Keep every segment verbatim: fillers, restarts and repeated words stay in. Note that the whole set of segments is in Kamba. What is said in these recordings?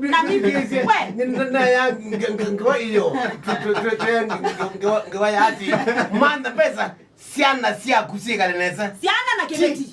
Na mimi, we. Naya ngewa iyo. Ngewa ya ati. Mantha mbesa, syana syaku syĩkale nesa. Syana na kĩveti.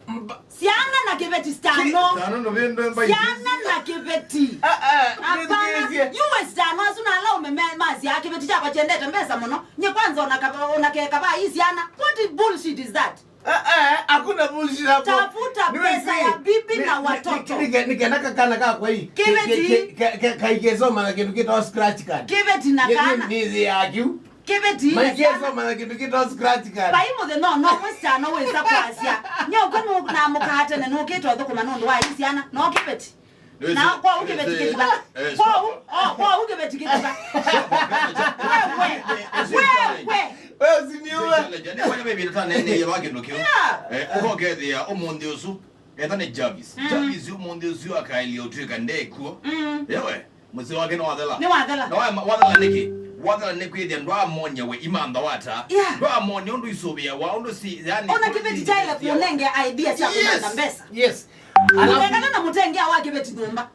Mba- Syana na kĩveti stano. Stano no vendo mba. Syana na kĩveti. Ah, ah, hapana. Nĩthikĩĩsye. Yu we stano asu na ala ũme me- masya kĩveti kyakwa kyendete mbesa mũno. Nye kwanza ona kava- ona kekava hii syana. What bullshit is that? Eh, eh, hakuna bullshit hapo. Tafuta pesa ya bibi na watoto. Nikenda kakana kakwa hii. Kĩveti. Kaikesoma na kĩndũ kĩtawa scratch card. Kĩveti na kana. Nĩ ya kiu. Kĩveti na kana. Maikesoma na kĩndũ kĩtawa scratch card. Vai mũthenya no no wĩsana wĩsa kwasya. Nyoko na mũkate na nũkĩte ũthũkũma nũndũ wa hii syana. No kĩveti. Na kwa ũkĩveti kĩtuka. Kwa u- oh, kwa ũkĩveti kĩtuka. Wewe, wewe. Wewe usiniue. Nĩkwanya maybe nĩtaneeneie va kĩndũ kĩu. Yeah. Eh, ũkokethĩa ũmũnthĩ ũsu. Etha nĩ Jarvis. Mm. Jarvis ũmũnthĩ ũsu akaĩlya ũtwĩka ndekuo. Mm. Yewe, mũsyĩ wake nĩwathela. Nĩwathela. Na wa- wathela nĩkĩ? Wathela nĩ kwĩthĩa ndwamony'a we imantha wata. Yeah. Ndwamony'a ũndũ isũvĩawa, ũndũ si- yani, ona kĩveti kyaĩle kũnenge idea sya kũmantha mbesa. Yes. Alafu- Ndũkekale na mũtengea wa kĩveti nyũmba.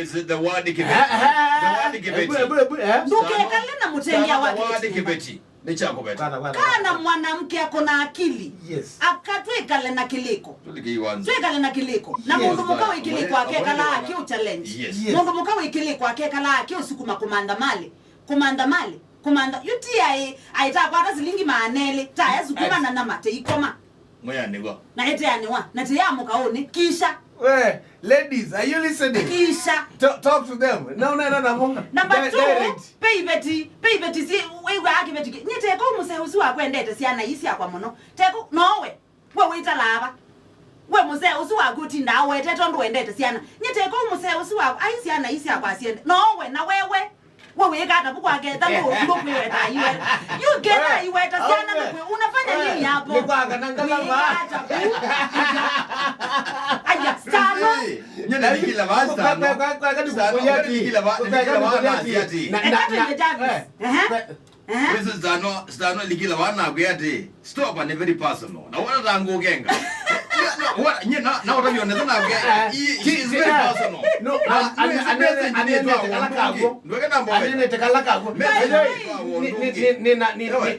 Is it the word kĩveti? Eh, eh, the word kĩveti. Ebu, ebu, ebu, eh. Ndũkekale na mũtengea wa kĩveti nyũmba. The word kĩveti. Nĩ kya kũveta. Kana mwanamke ako na akili. Yes. Akatwĩkale na kĩlĩko. Tũlike iwanza. Twĩkale na kĩlĩko. Na mũndũ mũka wĩ kĩlĩko akekalaa akĩũchallenge. Yes. Mũndũ mũka wĩ kĩlĩko akekalaa akĩũsukuma kũmantha malĩ. Kũmantha malĩ. Kũmantha. Yu ti aĩ, aĩtakwata silingi maana elĩ. Taya sukuma na nama teikoma. Mweanĩwa. Na ĩteanĩwa. Na tĩyamũka ũnĩ. Kisha. We, ladies, are you listening? Kisha. Talk to them. Na unaenda namo. Number two, pay iveti, pay iveti si wĩw'aa kĩveti kĩ. Nyie teko mũsee ũsu wakwendete syana ii syakwa mũno. Teko, nowe. We wĩtalaa va. We mũsee ũsu waku ũtindaa ũwetete ũndũ wendete syana. Nyie teko mũsee ũsu waku, ai syana ii syakwa syende. Nowe, na wewe. We wĩka ata vu kwake ĩtha ndũkwĩweta iwe. You get iweta syana ndũkwĩ. Unafanya nini hapo? Nĩ kwaka na ngala va. Wĩka ata vu? Aya, stano. Nye na nikila va stano. Stano nikila va nikila va na asiati. Eka twende Jarvis. Ehe. Ehe. Wĩsĩ stano, stano likila va nakwĩa ati. Stop and very personal. Na wala tangu ugenga. Nye na na utavyo nesa na ugenga. She is very personal. No, anene kala kago. Ndweke na mboga. Anene kala kago.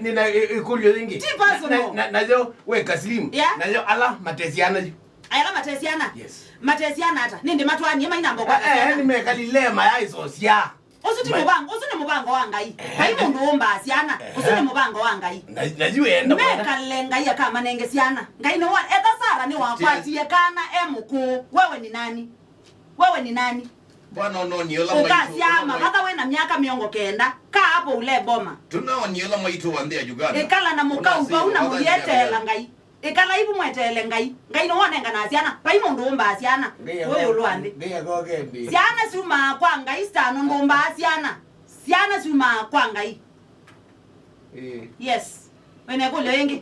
Nina ikulio yingi. Ti personal. Nayo we Kaslim. Nayo ala matesiana yu. Ayala matesiana. Yes. Matesiana ata. Nindi matwanie maina mboga. Eh, ni mekalile mayai sosia. Ũsu ti mũvango, ũsu nĩ mũvango wa Ngai. Vai mũndũ ũmbaa syana, ũsu nĩ mũvango wa Ngai. Na yu enda mekale Ngai akamanenge syana. Ngai nĩ wa etha Sara nĩ wakwatie kana e mũkũũ. Wewe ni nani? Wewe ni nani? Bwana, unaonia ũla maitũ. Ukasya mavatha wĩ na myaka mĩongo kenda. Kaa hapo ule boma. Tunaonia ũla maitũ wa nthĩ ya Uganda. Ikala na mũkau vau na mũyeteela Ngai. Ĩkalai vu mweteele Ngai. Ngai nĩwe ũnenganaa syana. Vai mũndũ ũmbaa syana. Ngai ũyũ ĩũlũ wa nthĩ. Ngai akoke nthĩ. Syana syumaa kwa Ngai, sitano ndũmbaa syana. Syana syumaa kwa Ngai. Ĩĩ. Yes. Wĩna ĩkũlyo yĩngĩ?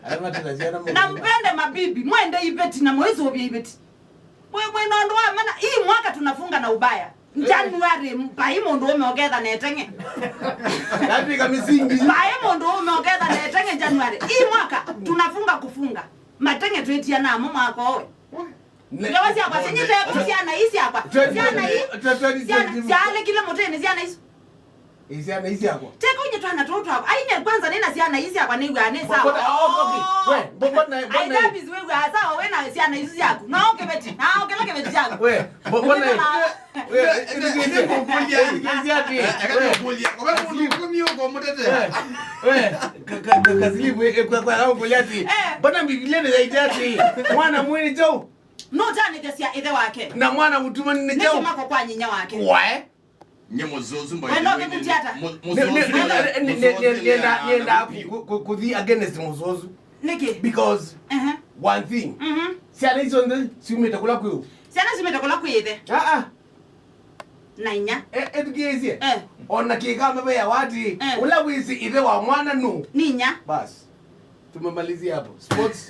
Arĩa matĩla syana mũno. Na mpende mabibi, mwende iveti na mũisũvye iveti. Mwe- mwena ũndũ wa mana, hii mwaka tunafunga na ubaya. January, mbai mũndũ ũme ũketha na ĩteng'e. Ndapika misingi. Mbai mũndũ ũme ũketha na ĩteng'e January. Hii mwaka tunafunga kufunga. teng'e twĩtia namo mwaka ũwe. Ngewa syakwa sinyite syana ii syakwa. Syana ii. Syana syalekile mũtĩnĩ syana isu. Ĩ, syana ii syakwa. Teka unye twana tũũ twakwa. Aine kwanza nĩ na syana ii syakwa nĩw'aa nĩ sawa. Mbona, oh, okay. We, mbo-, mbona, mbona. Ai, Davis wĩw'aa sawa wĩ na syana isu syaku. No kĩveti. Na okela kĩveti syaku. We, mbo-, mbona. We, nĩkũkũlya. Nĩkũkũlya ati. Eka nĩkũkũlya. Kwa mũndũ kũmio kwa mũtete. We, we, ka, ka, ka, kasilimu, e, kwa, kwa, kwa, kũlya ati. Eh. Mbona Biblia nĩ yaitati? Mwana mwĩnĩ chau. No tanĩthya sya ithe wake. Na mwana mũtuma nĩ chau. Nĩ kĩmako kwa nyinya wake. Wae. Nye mũzũzũ mbaĩ. Wenda ũkĩkũtia ata? Nĩ, nĩ, nĩ, nĩ, nĩ, nĩenda, nĩenda ku-, ku-, ku-, kũthi against mũzũzũ. Nĩkĩ? Because, ehe, one thing, mhm, syana isu onthe siumĩte kũla kwĩ ũ? Syana siumĩte kũla kwĩ ithe. Ah, ah. Na inya. E, ethukĩĩsye. Eh. Ona kĩkama veawa ati, eh, ũla wĩsĩ ithe wa mwana nũ? Nĩ inya. Bas. Tumemalizia hapo. Sports.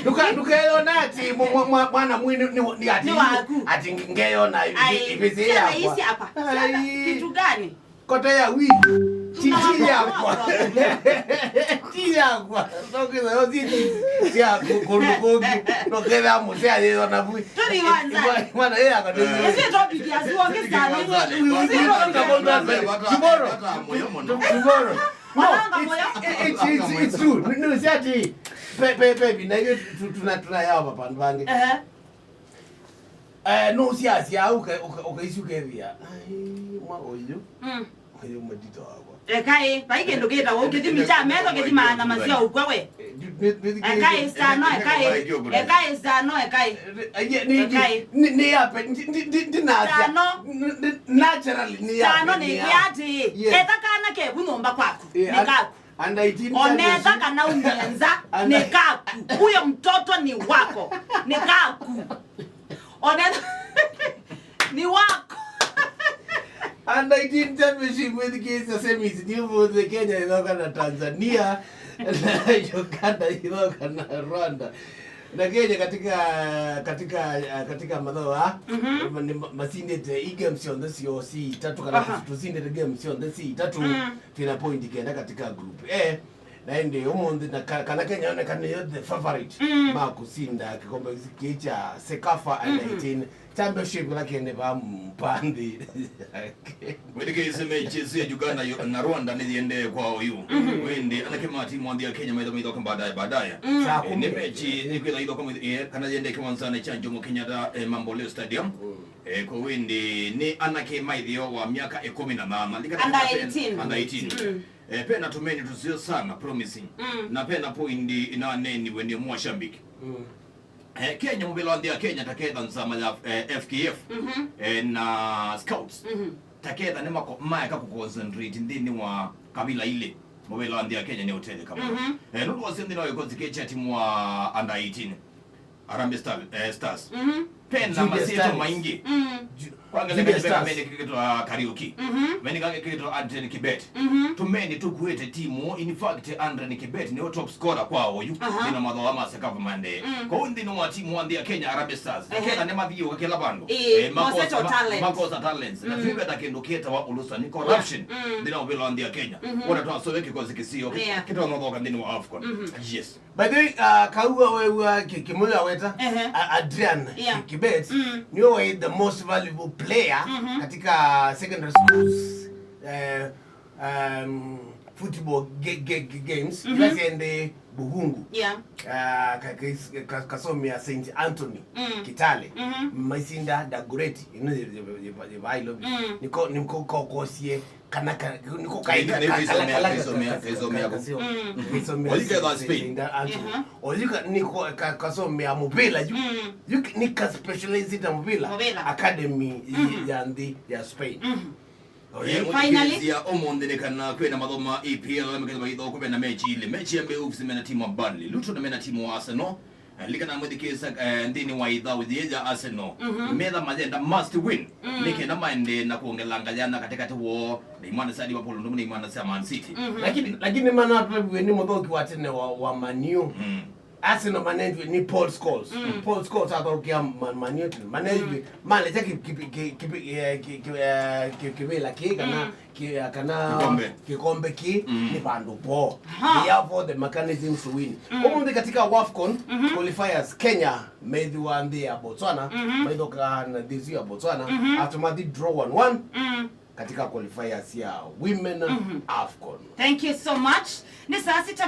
Nduka, ndukaona ati mwa-, mwa-, mwana mwini ni, ni ati. Ni waku. Ati ngeyona. Ai, ivisi syana yakwa. Isi hapa. Ai. Kitu gani? Kota ya wi. Ti, ti yakwa. Ti yakwa. Ndokiza yo si ti. Ti yakwa, kundu kungi. Ndoketha muse ayo na bui. Turi wanza. Mwana yeye akademi. Ese topic ya zuo kisa. Tomorrow. Tomorrow. No, it's, it's, it's, it's, it's true. Nĩ, nĩ, si ati, pe, pe, pe, na hiyo tu-, tuna, tunayawa mapandu vangi. Ehe. Eh, no, si asi, au, uka, uka, ukaisi ukethia. Ai, mwa uyu. Mm. Uyu mũtito wakwa. Ekai, vai kĩndũ kĩtawa ũkĩthimi kya metho kĩthimaa na masya ũkwa we. Eh, nĩ, nĩ, nĩ, ekai, sano, ekai. Ekai, sano, ekai. Eh, eh, nĩ, nĩ, ekai. Nĩ, nĩ yape, ndi, ndi, ndi, ndi natia. Sano. N-, n-, naturally, nĩ yape. Sano nĩ kĩati. Yes. Etha kana kevu nyũmba kwaku. Eh, nĩ kaku. Under eighteen. Onetha kana umie nza, nĩ kaku. Huyo mtoto ni wako. Ni kaku. Onetha ni wako. Under eighteen championship with Kisa semis ni ũmũnthĩ Kenya ithoka na Tanzania, na Uganda ithoka na Rwanda. Na Kenya katika, katika, katika mathoa, mhm, ni ma-, masindĩte i games syonthe syo si itatu, kana, aha, tusindĩte games syonthe si itatu, mm, twĩna point kenda katika group A. Na ĩndĩ ũmũnthĩ na ka-, kana Kenya yoneka nĩyo the favorite, mm, ma kũsinda kĩkombe kĩĩ kya CECAFA under, mhm, eighteen championship, lakini va mpanthi. Mwĩthukĩĩsye mechi isu ya Uganda yo-, na Rwanda nĩyĩendee kwa oyu. Mhm. Ĩndĩ anake ma timu nthĩ ya Kenya maitha maithoka baadaye, baadaye. Mm. Saa kumi. Eh, nĩ mechi nĩkwĩtha ithoka mwĩthĩ-, eh, kana yĩendee kĩwanzanĩ kya Jomo Kenyatta, eh, Mamboleo Stadium. Mm. Eh, kwa ĩndĩ nĩ anake maĩthĩo wa myaka ĩkũmi na nana. Under eighteen. Under eighteen. Mm. Eh, pena tumeni tuseo sana, promising. Mm. Na pena point inaneeniwe nĩ mashabiki. Mm. Eh, Kenya, mũvĩla wa nthĩ ya Kenya, taketha nzama ya, eh, F K F, mhm, eh, na Scouts. Mhm. Taketha nĩ mako-, maeka kũconcentrate nthĩnĩ wa kavila ilĩ. Mũvĩla wa nthĩ ya Kenya nĩ ũtetheka mũno. Mhm. Eh, nũndũ wasyo nthĩnĩ wa kĩkosi kĩĩ kya timu wa under eighteen. Harambee Star-, eh, Stars. Mhm. Pena Junior masyĩtwa Stars. Maingĩ. Mm. Ju-, kwa ngelekany'o, Junior Stars. Meni kĩtwa Kariuki. Mhm. Meni kangĩ kĩtwa Adrian Kibet. Mhm. Tumeni tũkuĩte timu. In fact, Adrian Kibet nĩwe top scorer kwa oyu. Aha. Nthĩnĩ wa mathoa ma CECAFA maendee. Mm. Kwoou nthĩnĩ wa timu wa nthĩ ya Kenya Harambee Stars, ehe, ketha nĩmathiũka kĩla vandũ. Ĩĩ, eh, makosa, masetwa ma-, talent. Makosa talents. Na, mm, twĩveta kĩndũ kĩtawa ũlũsani, corruption, mm, nthĩnĩ wa mũvĩla wa nthĩ ya Kenya. Mhm. Wona twasove kĩkosi kĩseo, yeah, kĩtawa mathoka nthĩnĩ wa AFCON. Mhm. Yes. By the way, uh, Kaua wewa ki-, Kimoyo aweta, ehe, a-, Adrian, yeah, Ki-, Kibet, mm, nĩwe waĩ the most valuable player, mhm, katika secondary schools, eh, um, football ga-, ga-, ga-, games, mhm, ila syende Buhungu. Yeah. Uh, ka-, ka-, ka-, kasomea Saint Anthony, mm, Kitale. Mhm. Maisinda Dagoretti, ino ye, ye, ye, ye, ye, mm, niko, niko kokosie kana ka-, niko kai-, ka-, ka-, kaisomea, kaisomea, kaisomea. Mm. Kaisomea. Oyu kaitha Spain. Aha. Oyu ka-, niko ka-, kasomea mũvĩla yu. Mm. Yu ki-, nĩ ka specialized na mũvĩla. Mũvĩla. Academy, mhm, ya nthĩ ya Spain. Mhm. Oyu. Eh, finally. Mũthikĩĩsya, ũmũnthĩ nĩ kana kwĩna mathomo ma E P L, ala makethĩwa maithoka, kwĩna mechi ilĩ. Mechi ya mbee, Wolves mena timu ya Burnley. Luton mena timu ya Arsenal. Eh, likana mwĩthikĩĩsya, eh, nthĩnĩ wa ĩthaũ yĩĩ ya Arsenal, mhm, metha mayenda must win, mm, nĩ kenda maendee na kwongelanga yana katĩkatĩ woo na imwana sya Liverpool ũndũ ũmwe na imwana sya Man City. Mhm. Lakini, lakini manataviwe nĩ mũthaũki wa tene wa, wa Man U. Mm. Arsenal manenjwe ni Paul Scholes. Paul Scholes athaũkĩa Man, Man United. Manenjwe, malekya ki, ki, ki, ki, eh, ki, ki, eh, ki, kĩvĩla kĩĩ kana, ki, eh, kana kĩkombe kĩĩ nĩ vandũ voo. They have all the mechanisms to win. Ũmũnthĩ katika WAFCON qualifiers, Kenya meithiwa nthĩ ya Botswana, maithoka na nthĩ ĩsu ya Botswana, after mathi draw one one katika qualifiers ya women AFCON. Thank you so much. Nĩ saa sita